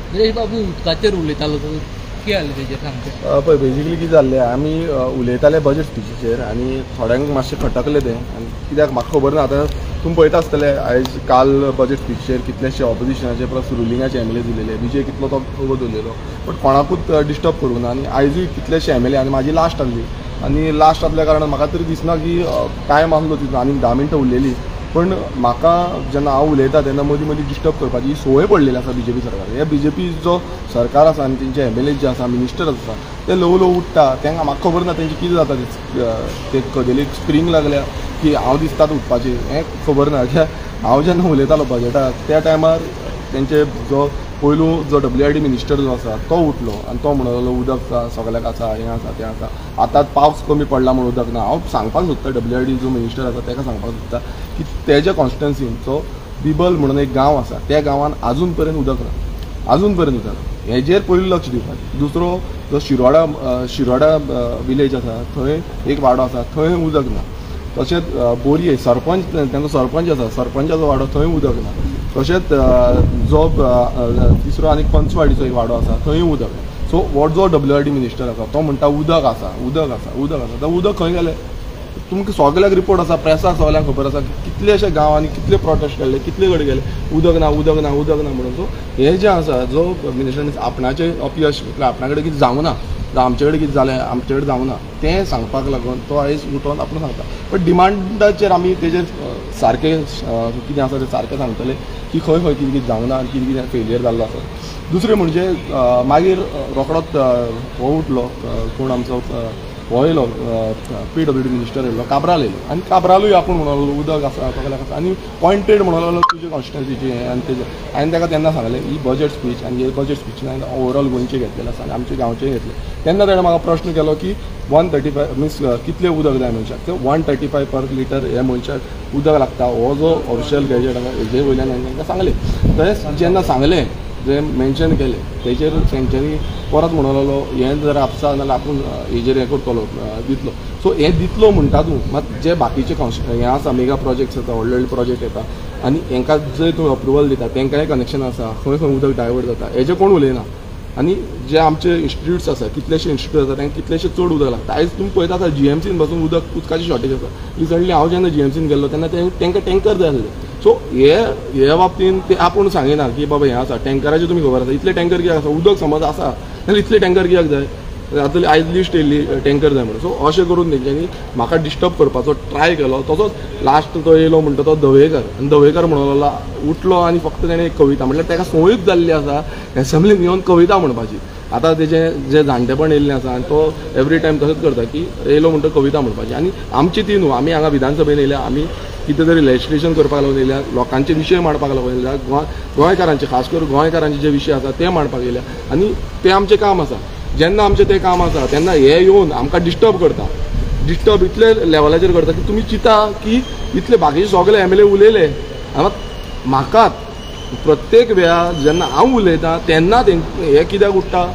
निलेश बाबू उदकाचेर उलयतालो तो कितें जालें तेजेर सांगचें? पळय बेजिकली कितें जाल्लें, आमी उलयताले बजेट स्पिचीचेर आनी थोड्यांक मातशें खटकलें तें. आनी कित्याक म्हाका खबर ना, आतां तुमी पळयता आसतले आयज काल बजेट स्पिचीचेर कितलेशे ऑपोजिशनाचे प्लस रुलिंगाचे एम एल ए उलयले, विजय कितलो तो वगत उलयलो, बट कोणाकूच डिस्टर्ब करूंक ना. आनी आयजूय कितलेशे एम एल ए आनी म्हाजी लास्ट आहली आनी लास्ट आसल्या कारणान म्हाका तरी दिसना की टायम आहलो तितलो, आनी 10 मिनटां उरलेली. पण म्हाका जेन्ना हांव उलयता तेन्ना मदीं मदीं डिस्टर्ब करपाची ही संवय पडलेली आसा बी जे पी सरकार. हे बी जे पी जो सरकार आसा आनी तेंचे एम एल ए जे आसा, मिनिस्टर आसा, ते ल्हवू ल्हवू उठ्ठा. तांकां म्हाका खबर ना तेंचे कितें जाता, ते कदेलीक स्प्रींग लागल्या की हांव दिसतात उठपाचें हें खबर ना. कित्याक हांव जेन्ना उलयतालो बजेटाक त्या टायमार तेंचे जो पयलू जो डब्ल्यू I D minister जो आसा तो उठलो आनी तो म्हणूंक लागलो उदक सगल्याक आसा, हें आसा, तें आसा, आतां पावस कमी पडला म्हूण उदक ना. हांव सांगपाक सोदता डब्ल्यू I D जो मिनिस्टर आसा ताका सांगपाक सोदता की तेज्या कॉन्स्टिट्युन्सीचो बिबल म्हणून एक गांव आसा, त्या गांवान आजून पर्यंत उदक ना, आजून पर्यंत उदक ना. हेजेर पयलू लक्ष दिवपाचें. दुसरो जो शिरोडा शिरोडा विलेज आसा थंय एक वाडो आसा, थंय उदक ना. तशेंच बोरये सरपंच, तांचो सरपंच आसा, सरपंचाचो वाडो थंय उदक ना. तशेंच जो तिसरो आनी पंचवाडीचो एक वाडो आसा थंय उदक ना. सो हो जो डब्ल्यू I D minister आसा तो म्हणटा उदक आसा, उदक आसा, उदक आसा. तो उदक खंय गेलें? तुमकां सगल्याक रिपोर्ट आसा, प्रेसाक सगल्याक खबर आसा की कितलेशे गांवांनी कितले प्रोटेस्ट काडले, कितले कडेन गेले, उदक ना, उदक ना, उदक ना म्हणून. सो हें जें आसा जो मिनिस्टरान आपणाचें अपयश, म्हटल्यार आपणा कडेन कितें जावंक ना, आमचे कडेन कितें जालें, आमचे कडेन जावंक ना तें सांगपाक लागून तो आयज उठोन आपूण सांगता. बट डिमांडाचेर आमी तेजेर सारकें कितें आसा तें सारकें सांगतले की खंय खंय कितें कितें जावंक ना आनी कितें कितें फेलियर जाल्लो आसा. दुसरें म्हणजे मागीर रोखडोच हो उठलो, कोण आमचो हो येयलो, पी डब्ल्यू डी मिनिस्टर येयलो, काब्राल येयलो आनी काब्रालूय आपूण म्हणूंक लागलो उदक आसा, सगल्याक आसा, आनी पॉयंटेड म्हणूंक लागलो तुजे कॉन्स्टिट्युन्सीचें हें आनी तेजें. हांवें ताका तेन्ना सांगलें ही बजेट स्पीच आनी हे बजेट स्पिचीन हांवें ओवरऑल गोंयचें घेतलेलें आसा आनी आमच्या गांवचें घेतलें. तेन्ना ताणें म्हाका प्रश्न केलो की 135 मिन्स कितलें उदक जाय मनशाक, ते 135 पर लिटर हे मनशाक उदक लागता, हो जो ऑफिशियल गॅजेट आसा हेजे वयल्यान हांवें तांकां सांगलें. तशेंच जेन्ना सांगलें, जे मेन्शन केलें तेजेर तेंच्यांनी परत म्हणूंक लागलो हें जर आपसा नाल्यार आपूण हेजेर हें करतलो, दितलो. सो हें दितलो म्हणटा तूं, मात जे बाकीचे हें आसा मेगा प्रोजेक्ट्स आसा, व्हडले व्हडले प्रोजेक्ट येता आनी हेंकां जंय तुमी अप्रुवल दिता तेंकांय कनेक्शन आसा, खंय खंय उदक डायवर्ट जाता हेजें कोण उलयना. आनी जे आमचे इन्स्टिट्यूट्स आसा, कितलेशे इन्स्टिट्यूट आसा तांकां कितलेशे चड उदक लागता. आयज तुमी पळयता आसा जी एम सीन पासून उदक उदकाची शॉर्टेज आसा. रिसंटली हांव जेन्ना जी एम सीन गेल्लो तेन्ना तांकां टँकर जाय आसले. सो हे बाबतीन ते आपूण सांगिना की बाबा हें आसा, टँकराचें तुमी खबर आसा इतले टँकर कित्याक आसा, उदक समज आसा जाल्यार इतले टँकर कित्याक जाय, आतां आयज लिस्ट येयल्ली टँकर जाय म्हणून. सो अशें करून तेंच्यांनी म्हाका डिस्टर्ब करपाचो ट्राय केलो. तसोच लास्ट तो येयलो म्हणटा तो दवेकर, आनी दवेकर म्हणूंक लागलो उठलो आनी फक्त तेणें एक कविता, म्हटल्यार ताका संवयूच जाल्ली आसा एसेंब्लीन येवन कविता म्हणपाची. आतां तेजें जें जाणटेपण येयल्लें आसा आनी तो एवरी टायम तशेंच करता की येयलो म्हणटा कविता म्हणपाची. आनी आमची ती न्हू, आमी हांगा विधानसभेन येयल्या, आमी कितें तरी लेजिस्लेशन करपाक लागून येयल्या, लोकांचे विशय मांडपाक लागून येयल्या, गोंयकारांचे, खास करून गोंयकारांचे जे विशय आसा ते मांडपाक येयल्या आनी तें आमचें काम आसा. जेन्ना आमचें तें काम आसा तेन्ना हे येवन आमकां डिस्टर्ब करता, डिस्टर्ब इतले लेवलाचेर करता की तुमी चिंता की इतले बाकीचे सगळे एम एल ए उलयले, आनी म्हाका प्रत्येक वेळा जेन्ना हांव उलयतां तेन्ना हे कित्याक उठ्ठा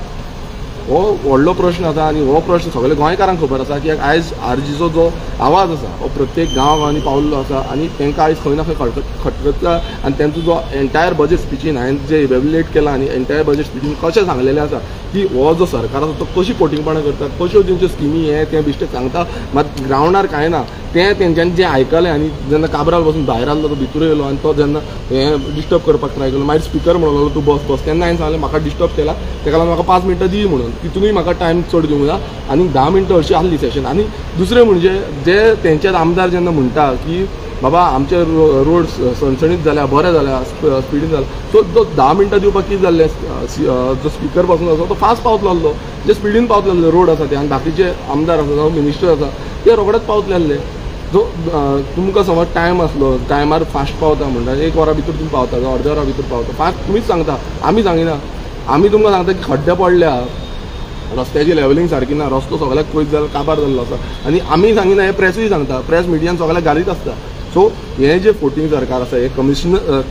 हो व्हडलो प्रश्न आसा. आनी हो प्रश्न सगळे गोंयकारांक खबर आसा की आयज आरजीचो जो आवाज आसा हो प्रत्येक गांव गांवांनी पावल्लो आसा आनी तांकां आयज खंय ना खंय खटकता. आनी तेंचो जो एंटायर बजेट स्पिचीन हांवें जे इवेल्युएट केलां आनी एंटायर बजेट स्पिचीन कशें सांगलेलें आसा की हो जो सरकार आसा तो कशी पोटिंगपणां करता, कश्यो तेंच्यो स्किमी हें तें बेश्टें सांगता, मात ग्रावंडार कांय ना. तें तेंच्यांनी जें आयकलें आनी जेन्ना काब्राल बसून भायर आसलो तो भितर येयलो आनी तो जेन्ना हें डिस्टर्ब करपाक ट्राय केलो, मागीर स्पिकर म्हणूंक लागलो तूं बस बस, तेन्ना हांवें सांगलें म्हाका डिस्टर्ब केला तेका लागून म्हाका 5 मिनटां दी म्हणून, तितूनय म्हाका टायम चड दिवंक ना आनी 10 मिनटां अशी आहली सेशन. आनी दुसरें म्हणजे जे तेंचे आमदार जेन्ना म्हणटा की बाबा आमचे रोड सणसणीत जाल्या, बरें जाल्या, स्पिडीन जाल्या, सो जो 10 मिनटां दिवपाक कितें जाल्लें, जो स्पिकर पासून आसा तो फास्ट पावतलो आहलो, जे स्पिडीन पावतले आहले रोड आसा ते, आनी बाकीचे आमदार आसा जावं मिनिस्टर आसा ते रोखडेच पावतले आहले. जो तुमकां समज टायम आसलो, टायमार फास्ट पावता म्हणटा, 1 वरा भितर तुमी पावता जावं अर्द्या वरा भितर पावता, फास्ट तुमीच सांगता, आमी सांगिना. आमी तुमकां सांगता की खड्डे पडल्या, रस्त्याची लेवलिंग सारकी ना, रस्तो सगळ्याक पयस जाल्लो, काबार जाल्लो आसा, आनी आमी सांगिना, हें प्रेसूय सांगता, प्रेस मिडियान सगळ्याक घालीत आसता. सो हें जें फोटींग सरकार आसा, हें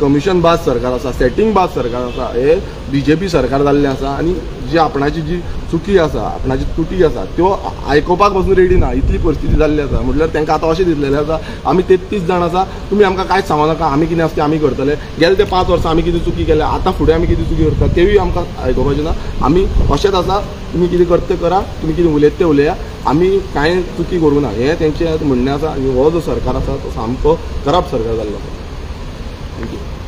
कमिशन बाज सरकार आसा, सेटींग बाज सरकार आसा, हें बी जे पी सरकार जाल्लें आसा. आनी जी आपणाची जी चुकी आसा, आपणाची तुटी आसा त्यो आयकुपाक पासून रेडी ना, इतली परिस्थिती जाल्ली आसा. म्हटल्यार तांकां आतां अशें दिसलेलें आसा आमी 33 जाण आसा, तुमी आमकां कांयच सांगो नाका, आमी कितें आसा तें आमी करतले. गेले ते 5 वर्सां आमी कितें चुकी केल्या, आतां फुडें आमी कितें चुकी करता तेवूय आमकां आयकुपाचें ना. आमी अशेंच आसा, तुमी कितें करता तें करा, तुमी कितें उलयता तें उलया, आमी कांय चुकी करूं ना, हें तेंचें म्हणणें आसा. आनी हो जो सरकार आसा तो सामको करप्ट सरकार जाल्लो आसा. Thank you.